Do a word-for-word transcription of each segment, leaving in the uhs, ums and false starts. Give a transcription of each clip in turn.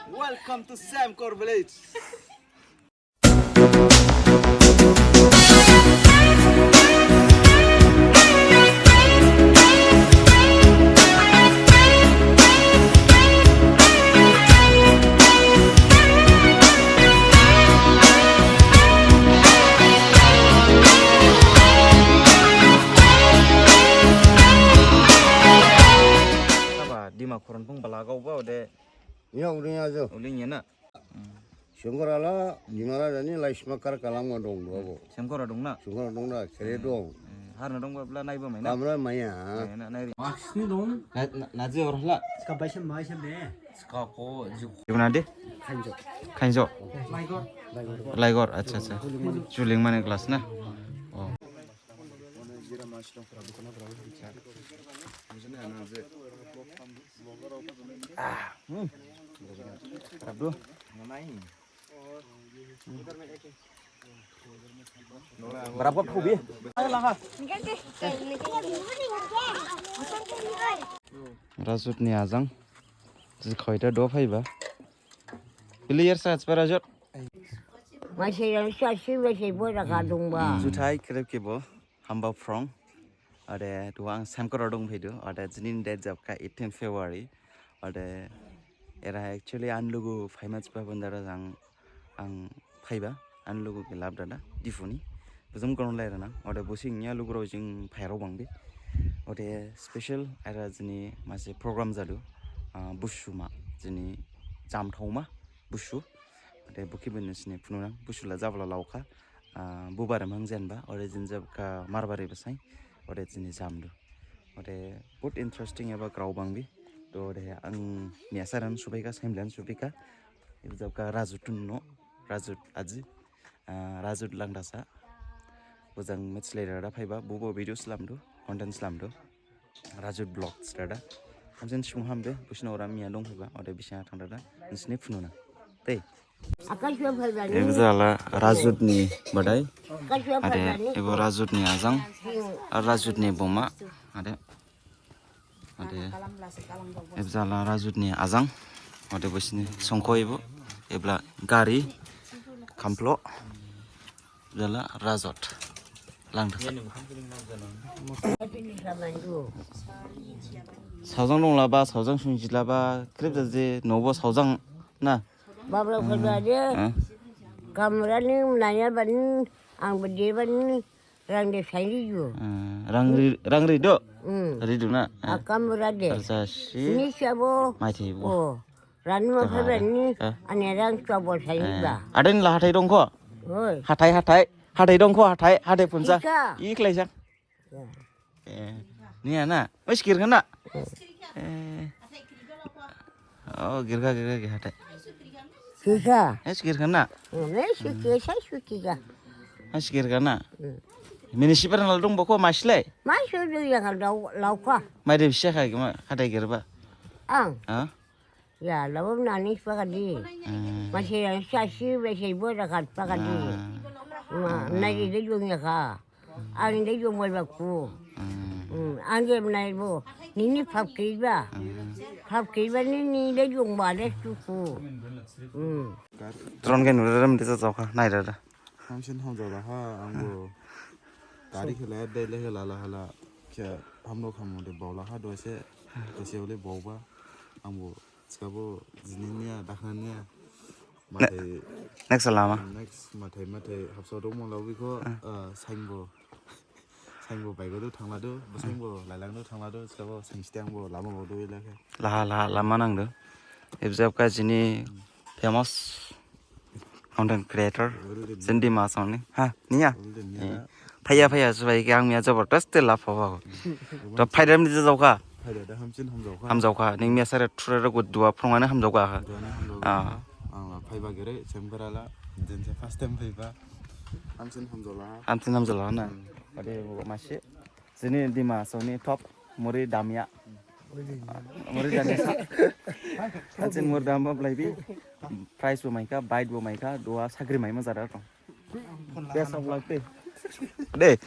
Welcome to Semkhor village. Saba Dima Khoron phung bala gao ba ode. Ina uling ajo. Uling ya na. Sengkhor ala, Dima la dani laisma kar kalam ma dong do abo. Sengkhor dong na. Sengkhor dong na, khere dong. Har na dong ba bla nai ba mai na. Kamra maya. Nai na nai. Maksni dong. Na na ji or la. Ska baisam baisam de. Ska ko ju. Gimana de? Khanjo. Khanjo. Laigor. Laigor, acha acha. Juling mane glass na. Oh. Berapa tuh bi? Rajut ni ajang. Jikhoita do phaiba. Pili yer sa chpa Rajut. Masih yang sasi masih bola kadung ba. Juthai krep kebo. Hamba phrong. Ode duha ang Semkhor dong phaidu. Ode jini date jabkha eighteen February. Ode era actually an lugu phaima chpa bondara jang ang phaiba. An lugu khe lab dada Diphu ni. Bujum koron lai rana. Ode busing nya lugu rao jing phairao bangbi. Ode special era jini mase program jadu. Ah, Busu ma jini jam thauma Busu. Ode bukhi bini sini phununang Busu la jabla laukha. Ah, bubar mang jenba, ode jin jabkha Marbari basain, ode jini jamdu. Ode but interesting eba grao bangbi. To ode ang miyasaran subaikha, saimlan subaikha. Ebo jabkha Rajut no, Rajut aji, ah, Rajut Langthasa. Bojang match laira da phaiba, bubo video slamdu, content slamdu. Rajut Vlogs dada. Hamsin sung hambe, busina ora miya dong phaiba, ode bisa thang dada. Nisini phununa. Tei. Akash wa phaiba ni. Ebo jala Rajut ni badai. Akash wa phaiba ni. Ode ebo Rajut ni ajang. Ar Rajut ni boma. Ode. Ode. Ebo jala Rajut ni ajang. Ode busini songkho ebo. Ebla gari. Khamplo. Jala Rajut. Langthasa. Saojang dong laba, saojang sungji laba, khrip jaje, nobo saojang na. Babla khajade. Kamra ni naya bani, ang bade bani, rang de saini ju. Rang ri, rang ri do. Ri do na. Kamra de. Ni sabo. Maithai bo. Rani ma phaiba ni, ani rang chobol saini ba. Aden la hathai dongkho? Oi. Hathai, hathai. Hathai dongkho, hathai, hathai punsa. Ikhlaisa. Niya na? Oi, sikir khana? Oh, girga, girga, girga, hathai. Sikir. Eh, sikir khana? Ne sikir, sai sikir. Ah, sikir khana? Mini sipar nal dong boko maslai? Masuk dulu yang ada laukah. Mai de bisa kha gima, hathai girba. Ang. Ah? Ya, lawam nani pakadi. Masih yang sasi, masih bo rakat pakadi. Ma, nai de jong ya kha. Ang de jong mai baku. Ang de nai bo. Nini phap kiri ba. Phap kiri ba nini de jong ba de suku. Tron ke nurem de sa kha, nai da da. Hamsin hamjao lakha, angbo. Gari khe laya, dai lai khe lala hala. Khe hamno khamode bao lakha, dose, dose ole baoba. Angbo, sikhabo, jini niya, dakhna niya. Mathai, next lama. Next, mathai, mathai, hapsao dongma laobikho, saingbo. Saingbo baigo do thanglado, bo saingbo lailangdo thanglado, sikhabo, saingste angbo lama baodo ilakhe. Laha, laha, lama nangdo. Ebo jabkha jini famous content creator, Dima Hasao ni. Ha, niya? Phaiya, phaiya, subai khe ang miya jabardast te lab phaba. To phaidam ni jajaokha. Phaida da hamsin hamjaokha. Hamjaokha. Ning miya sare thurara go duha phrongane hamjaokha. Duhane hamjaokha. Ang la phaiba gere, Semkhor ala. Dinse first time phaiba. Hamsin hamjaola. Hamsin hamjaola na. Ode masi. Jini Dima Hasao ni top muri damya. Muri damya sa. Ansin muri damba blaibi. Prize bo maikha, bike bo maikha, duha sagri maima jara dong. Best of luck de. De,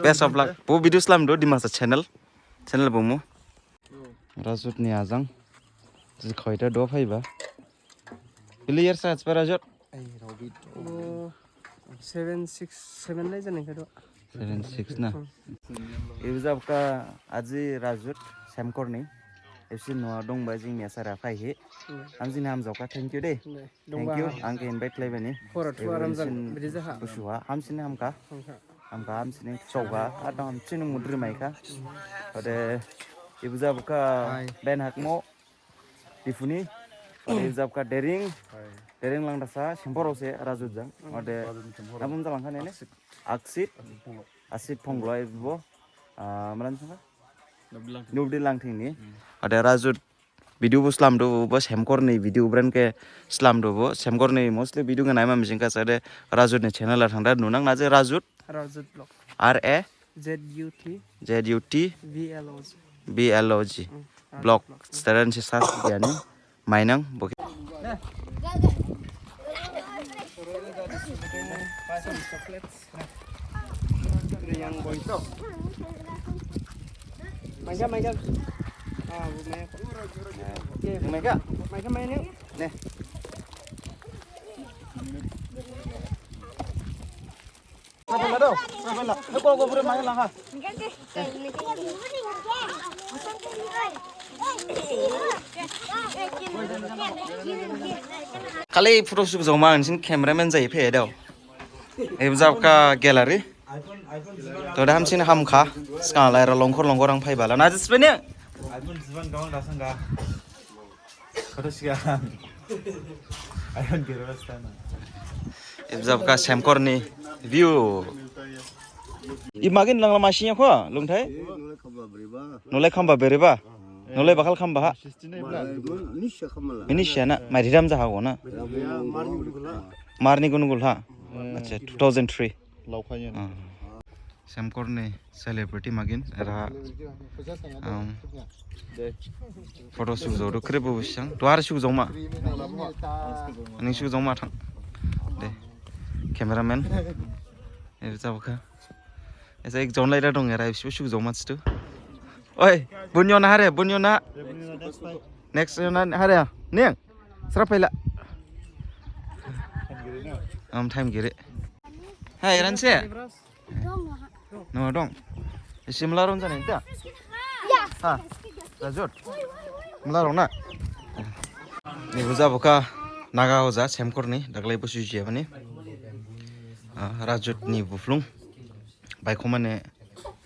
best of luck. Bo video slamdu Dimasa channel. Channel bumu. Rajut ni ajang. Jikhoita do phaiba. Bili years aspara jot? Ai, Robit. Bo seven six seven lai jani kado. Seven six na. Ebo jabkha aji Rajut Semkhor ni. Epsi noa dongba jing miyasara phaihi. Hamjini hamjaokha, thank you de. Thank you, ang khe invite khlaibani. Hor thu aram jang bidi jaha. Busuha hamsini hamkha. Hamkha hamsini chokha, adang hamsini mudri maikha. Ode ebo jabkha Ben Hakmo, Diphu ni. Ode ebo jabkha Dering. Dering Langthasa, Semkhor se Rajut jang. Ode nabum jalangkha nene? Aksit. Aksit Phonglo ebo. Ah, malan sangkha? Nubdi Langthing ni. Ode Rajut video bo slamdu bo, Semkhor ni video brand khe slamdu bo. Semkhor ni mostly video khe naima mijing kha sade Rajut ni channel ha thangda nunang na je Rajut. Rajut Vlog. R A Z U T. Z U T. V L O G. V L O G. Vlog. Vlog. Search se search kiyani mainang bo khe. Yang boy to. Maikha, maikha. Ah, bu maikha. Maikha? Maikha, maikha. Nih. Madu, madu. Eko, eko, buru maikha lang ha. Khali photo shoot joma, nsin cameraman jai phe dao. Ebo jabkha gallery. Tode hamsin hamkha. Sgang lai ra longkhor longkhor ang phaiba la. Na jisbene? iPhone jiban gawang dasang ga. Kata siga. iPhone kira basta na. Ebo jabkha Semkhor ni view. Ebo magin langla masinya kho, lungthai? Nolai khamba beriba. Nolai bakhal khamba ha. Ini siya na, mai ridam jahago na. Marni gunugul ha. Acha, two thousand three. Semkhor ni celebrity magin, era, um, photo shoot jadu, khrip bo bisang, duar shoot joma. Ani shoot joma thang. De, cameraman. Ebo jabkha. Esa ek jon laira dong, era, ebo shoot joma situ. Oi, bunyo na hare, bunyo na. Next yo na hare, ning. Sra phaila. Am time giri. Hai, Ranse. No dong. Isi mla ron jani ta? Ha. Rajut. Mla ron na. Ebo jabkha Naga hoja Semkhor ni daglai busu jiyabani. Ah, Rajut ni buphlung. Baikhomane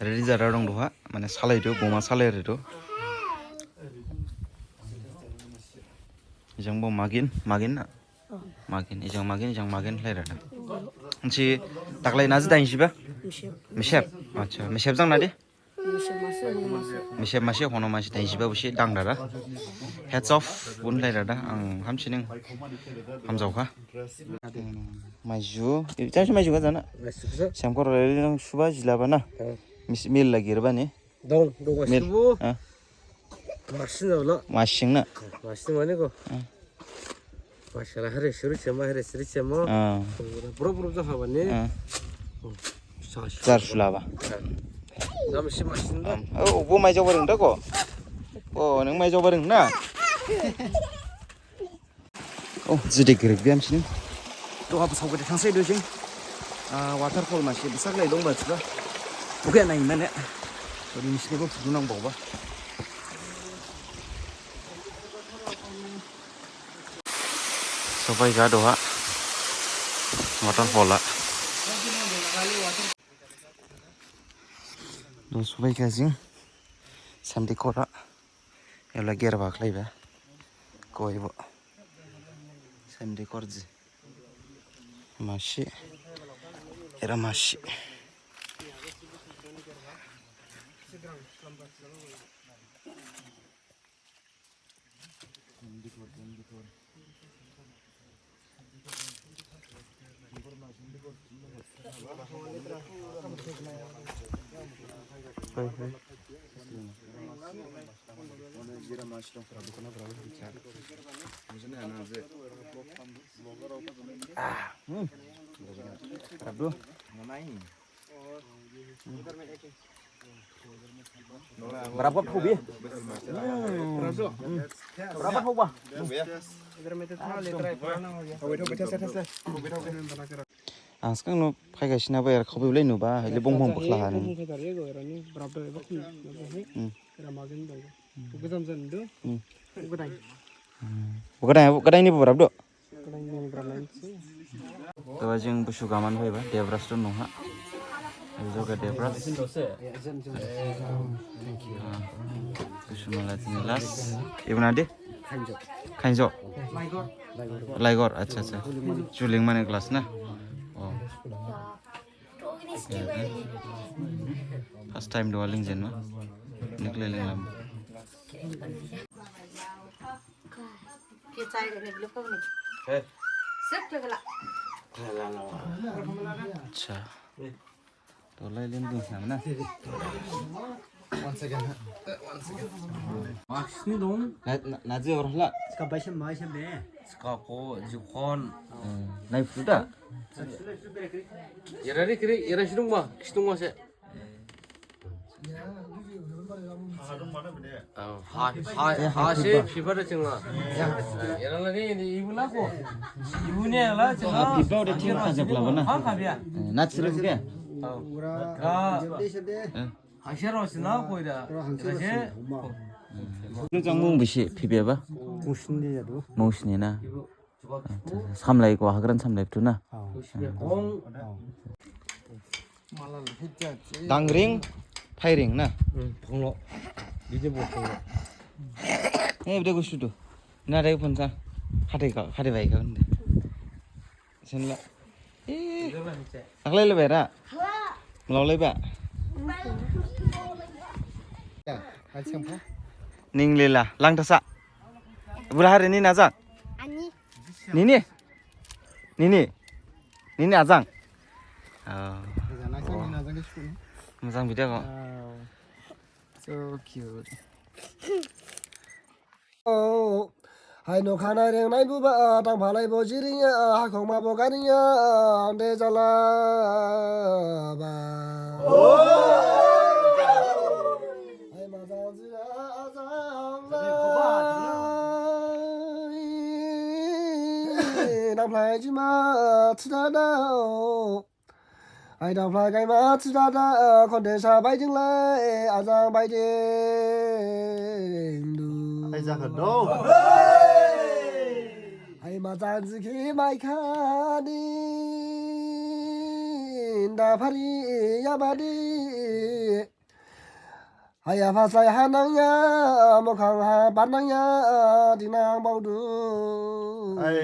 ready jara dong duha. Mane salaidu, buma salaidu. Ijang bo magin, magin na. Magin, ijang magin, ijang magin khlai rada. Nsi daglai naji dain siba? Misep. Misep. Acha, misep jang nadi? Misep masi, hono masi. Misep masi, hono masi dain siba busi dang dada. Heads off, bun khlai rada. Ang hamsining hamjaokha. Maiju, ijang si maiju kha jana. Semkhor lai nang suba jilaba na. Mis-, mil lagi rba ni. Dong, dong, mil. Subu. Ah. Masing na lo. Masing na. Masing mane ko. Ah. Masala hare suru chema, hare suru chema. Ah. Bro, bro, jo haba ne. Ah. Jar sulaba. Jam si masing na. Oh, bo mai jawar unda ko. Oh, nang mai jawar na. Oh, jide gerek biam sini. To, abo saogade thangsai do jing. Ah, waterfall masi bwsaklai dongba thiba. Bokhe nai mane. To, nini sini bo phudu nang baoba. Sophai ga doha. Waterfall a. Do sophai ga jing. Samdi kora. Ebla gerba khlaiba. Koibo. Samdi korji. Masi. Era masi. Berapa kopi? Rapat hoba. इधर में तो थोड़ा लेट रहा है, पुराना हो गया। Ang sgang no phaigaisina ba er khaobi ulai nuba, haile bong bong bakla ha ni. Hmm. Gudang, gudang ni bo rap do. Taba jing busu gaman phaiba, Debras to nungha. Joga Debras. Ah, busu mala tini last. Ibuna de? Khanjo. Khanjo. Laigor, acha, acha. Juling mane glass na? Oh. First time duha lingjenma. Nikle linglam. Acha. Tolai lem ding sam na. Once again, ha? Once again. Mask ni dong. Na, na, naji or hla. Ska baisem, baisem be. Ska ko, jukon. Hmm, nai fuda. Era ni kiri, era sidung ma, sidung ma se. Ha, ha, ha, se fever da chingla. Era la ni, ni ibu la ko. Ibu ni la chingla. Ha, fever da chingla, ha, jabla bana. Ha, ha, bia. Na chirus ke? Ha. Ha. Hajar wasin na koi da. Hajar. Lu jang mung bisi phibeba? Mung sni ya du. Mung sni na. Samlai ko hagran samlai tu na. Dangring, phairing na. Phonglo. Bide bo phonglo. Eh, bide gusu tu. Na dai phonsa. Hade ka, hade bai ka. Senla. Eh. Aklai le bera. Mlao le ba. Ning lela, Langthasa. Bula hari ni najang. Ani. Nini. Nini. Nini ajang. Oh. Mojang video ko. So cute. Hai no khanai reng nai buba, tang phalai bo jiriya, hakhong ma bo kaniya, ande jala ba. Hai ma jang jira jang lai. Nang phlai jima thida da o. Ai da phlai gaima thida da, khondensa baiding lai, ajang baiding du. Ai jakha do. Ai ma jang jikhi mai khani, da phari yabadi. Haya phasai ha nangya, mokhang ha ban nangya, dinang baodu. Ai.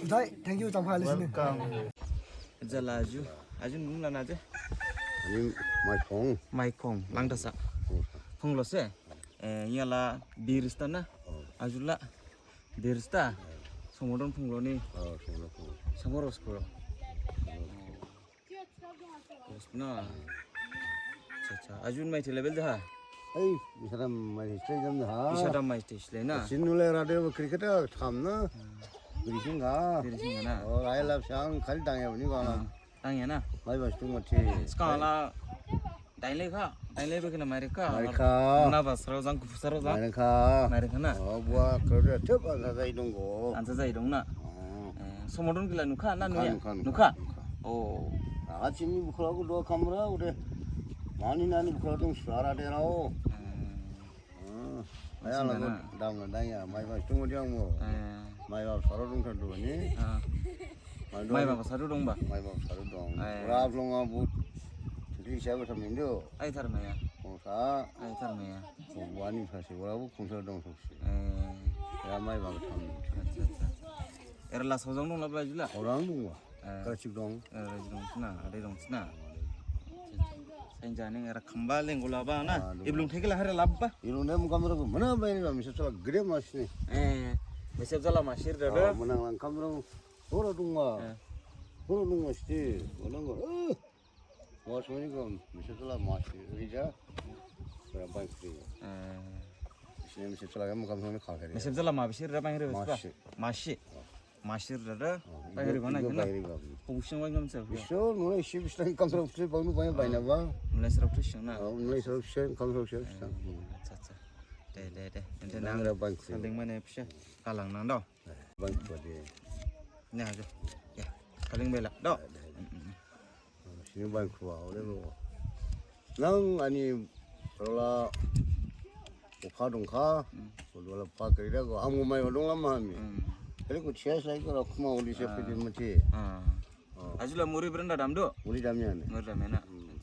Juthai, thank you, Champhai listening. Welcome. Jala aju, aju nung lana je? Ani Maikhong. Maikhong, Langthasa. Khonglo se. Eh, yala Birista na? Oh. Aju la Birista. Somodon Phonglo ni. Oh, Somodon Phonglo. Samoros Phonglo. Na. Acha, acha. Ajun mai thile bel jaha. Ai, bisadam mai thile jam jaha. Bisadam mai thile na. Sinule rade bo cricket tham na. Birising ga. Birising ga na. Oh, I love sang khali dangya bani ga na. Dangya na. Mai bas tu mati. Skala. Dainlai kha, dainlai bokhe na mairikha. Mairikha. Na basarao jang, guphu sarao jang. Mairikha. Mairikha na? Oh, bua, karo de, thep, ansa jai dong go. Ansa jai dong na? Oh. Eh, somodon gila nukha na nuya? Nukha, nukha, nukha. Nukha? Oh. Achini bukhala go do kamra, ude. Nani nani bukhala dong suara de rao. Hmm. Aya lagu dam na daya, mai bas tu mo diang mo. Eh. Mai bas sarao dong kan tu ni. Ah. Mai bas sarao dong ba? Mai bas sarao dong. Eh. Rap long abut. Jadi siapa sama Indo? Ai tharmaya. Khongsa. Ai tharmaya. Khongwani phasi, wala bu khongsa dong soksi. Eh. Ya mai bang tham. Acha, acha. Era la sojang dong la bla jula? Orang dong wa. Eh. Keracik dong. Eh, keracik dong sina, ada dong sina. Acha, acha. Sainja ning era khamba lenggula ba na. Ah, dong. Iblung thekela hare labba? Iblung dem kamera ko mana ba ini ba, misep sala gede mas ni. Eh. Misep sala masir dada. Ah, menang lang kamera. Horo dong wa. Eh. Horo dong wa sti. Menang wa. Eh. Mas mani ko, misep sala mas rija, berapa istri? Eh. Sini misep sala kamu kamu kali. Misep sala ma bisi berapa hari? Masi. Masi. Masi dada. Oh, bayar di mana, bayar di mana? Pusing banget misep. Bisa, mulai isi bisa kamu terus bisa bangun banyak banyak bang. Mulai serap pusing na. Oh, mulai serap pusing kamu terus pusing. Eh, acha, acha. De, de, de. Ente nang nang ra bangkhu. Saling mane pisa. Kalang nang do. Bangkhu de. Ne ajo. Ya. Kaling bela do. Sini bangkhu a, ore bo. Nang ani rola okha dongkha. Hmm. Rola pakri da go. Amu mai odong lama ami. Hmm. Kali ku chest lai ko rakhma uli se pidi mati. Ah. Oh. Ajula muri berenda dam do? Muri dam ya ne. Muri dam ya na. Hmm.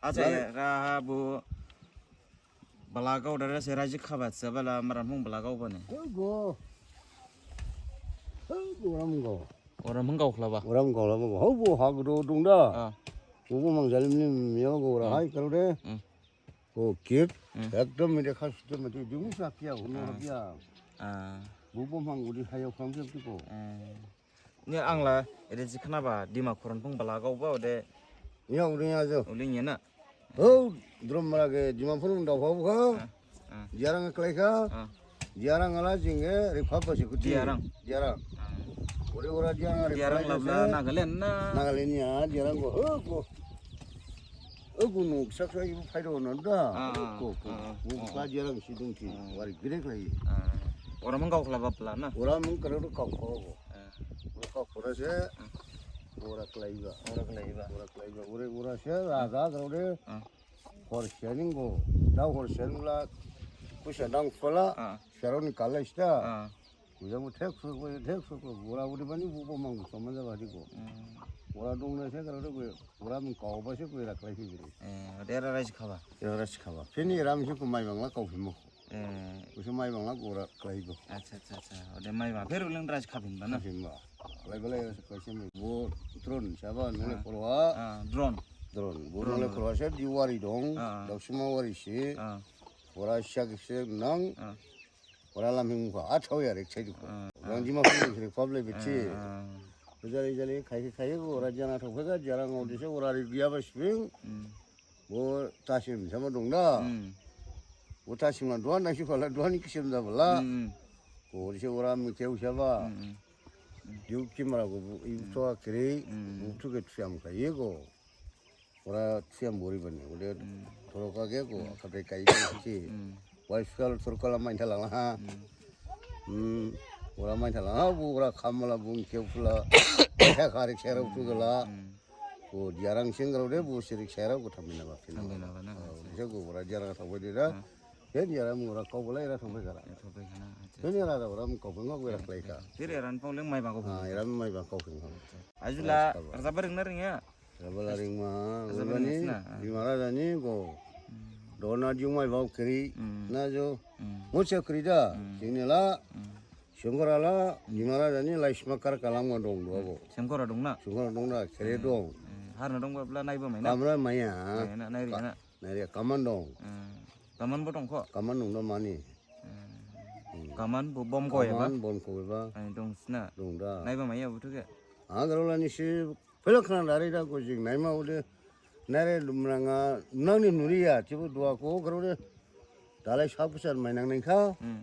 Acha, ya, raha bu Balagao dara se raji khabat se bala maram hung balagao bane. Hei go. Hei go ram go. Oram hung gao khlaba. Oram go lam go. Hau bo ha gdo dung da. Ah. Bo mang jalim ni miya go ra hai karo de. Hmm. Ko kit. Hmm. Ekdom mi de khas de mati dung sa pia hunu pia. Ah. Bo bo mang udi hayo kham pia ko. Hmm. Ni ang la, ede jikna ba, Dima Khoron phung balagao ba, ode. Iya, ode iya jo. Uli ni na. Oh, drum mara ke, Dima Khoron da phau ka. Ah, ah. Diarang klai ka. Ah. Diarang ala jing ke, ri phap ba si kuti. Diarang. Diarang. Ah. Ore ora Diarang ri Diarang phap labla se. Nagaland na. Nagaland ya, Diarang ko, oh, ko. Oh, ko nuk, sak sak ibu phai do na da. Ah, ah, ko, ko. Ah, ah. Ko ka Diarang si dung ti, ah. Wari gede klai. Ah. Ora mang kau khlaba pla na. Ora mang karo kau kau ko. Ah. Ora kau kora se. Ah. Ora klaiba. Ora klaiba. Ora klaiba. Ora, ora se, raja karo de. Ah. Hor sharing go. Dau hor sharing la. Kusa dang pala. Ah. Sharon kala ista. Ah. Kuya mo thek so ko, thek so ko. Ora uri bani bu ko mang so manja badi ko. Hmm. Ora dong na se karo de ko. Ora mang kau ba se ko ra klai fi giri. Eh, ode ra rai khaba. Ra rai khaba. Fini ram se ko mai bangla kau fi mo. Eh. Usu mai bang la gora klaibo. Acha, acha, acha. Ode mai bang. Pher ulang dras khabin ba na? Khabin ba. Klaibo lai ras klai se mai. Bo drone saba nule khorwa. Ah, drone. Drone. Bo drone nule khorwa se diwari dong. Ah. Daksima wari se. Ah. Ora sak se nang. Ah. Ora lam hing ko. Athau ya rek sai ko. Ah. Rang jima ko rek pable bichi. Ah. Jali jali khai khai ko ora jana thok ga jara ngau dise ora ri dia ba spring. Hmm. Bo tasim sama dong da. Hmm. Bo tasim la duan nasi pala duan kisim da bala. Hmm. Ko dise ora mi keu saba. Hmm. Diu kimra ko ibu to kiri. Hmm. Ibu to ke tuam ka ye ko. Ora tuam bori bani. Ode thoro ka ge ko kape kai ko si. Hmm. Wai sal thoro kala main thalang ha. Hmm. Hmm. Ora main thalang ha bu ora khamala bu keu pula. Kare kere tu gala. Hmm. Ko diarang sing karo de bu sirik sera ko thamina ba pina. Thamina ba na. Oh, bisa ko ora diarang thok de da. Ah. Ken diarang ora kau bolai ra thok kara. Ya, thok kara, acha. Ken diarang ora kau ngok ora klai ka. Pir eran pong leng mai bang ko. Ah, eran mai bang kau ngok. Ajula, raja baring na ring ya? Raja baring ma. Raja baring ulani, na, ah. Di mara dani ko. Hmm. Dona diung mai bau kiri. Hmm. Na jo. Hmm. Mo che kiri da. Hmm. Sini la. Hmm. Sengkora la, Dimara dani Laisma kar kalam ma dong dua bo. Sengkora dong na? Sengkora dong na, khere dong. Eh, har na dong ba bla nai ba mai na? Kamra maya. Eh, na, nai ri na. Nai ri kaman dong. Eh, kaman bo dong ko? Kaman dong da mani. Eh, hmm. Kaman bo bom ko ya ba? Kaman bom ko ba? Eh, dong sna. Dong da. Nai ba maya butu ke? Agar la ni si Phelok khna dari da ko jing naima ode nare lumranga nangni nuriya chibu dua ko karo de dalai sabusan mainang nengkha. Hmm.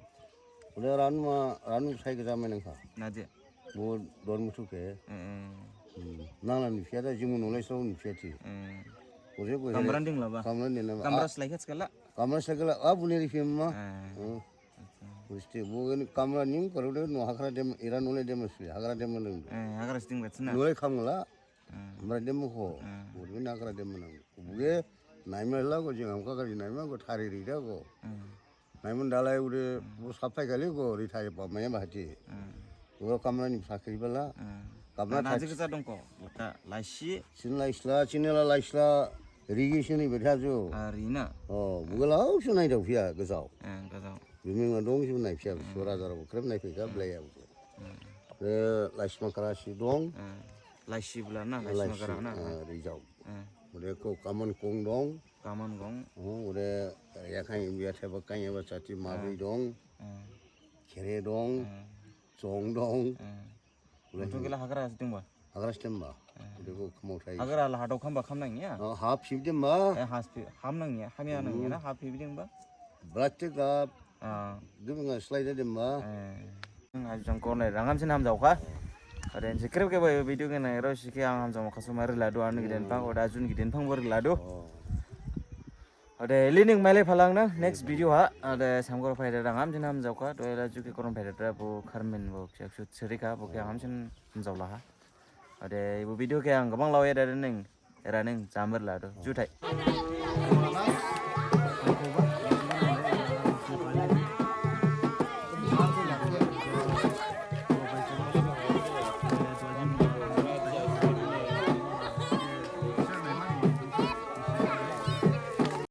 Ode ranma ranu sai geza mainang kha. Naje. Bo don mutu ke. Hmm. Hmm. Nangla niphiya da jimu nolai sau niphiya thi. Hmm. Ode bo kamran ding laba. Kamran ding laba. Kamra slai kha skala. Kamra slai kha la abune ri phim ma. Hmm. Hmm. Acha. Busti, bo gini kamra ning karo de no hagra dem, ira nole dem sui, hagra dem nang. Eh, hagra sting betsna. Nole kamla. Hmm. Amra dem ko. Hmm. Bo gini hagra dem nang. Bo ge naima la ko jing amka kari naima ko thari ri da ko. Hmm. Naima dalai ude, hmm, bo sapai kali ko ri thari pa maya bahati. Hmm. Bo kamra ni sakri bala. Hmm. Kamra na thak- jik sa dong ko. Bota laisi. Sin laisla, sin la laisla. Rigi sini betha jo. Ah, rina. Oh, bo gala au sunai dau phia gajao. Eh, gajao. Biming adong si nai pia, hmm, sora jara bo krem nai pika, hmm, blai ya bo. Hmm. Eh, Laisma kara si dong. Eh, laisi bla na, Laisma kara na. Eh, rijao. Eh. Ode ko kaman kong dong. Kaman kong. Oh, ode ya khain India theba khain ya ba chati mabri dong. Eh. Khere dong. Eh. Chong dong. Eh. Ule butu gila hagra siting ba? Hagra siting ba? Eh. Ode ko khmao thai. Hagra la hadok khamba kham nang ya? Oh, hap sip dem ba? Eh, hap sip, ham nang ya? Ham ya nang ya na? Hmm. Hap sip dem ba? Plastic hap. Ah. Gibing slide dem ba? Eh. Ang ajang ko nai rangam sin ham jao kha. Are en sikrep ke ba video ke nai ro sike ang ham jao kha sumari ladu an giden pang, oh, oda jun giden pang bor ladu. Oh. Ode lining mailai phalang nang next video ha. Ode samgor phaida dang hamsin hamjaokha. Ode la juki korom phaida dra bo kharmin bo kyak sut serika bo kyak hamsin hamjaolaha. Ode ibu video khe ang gabang laoya dada ning era ning jamir lado. Juthai.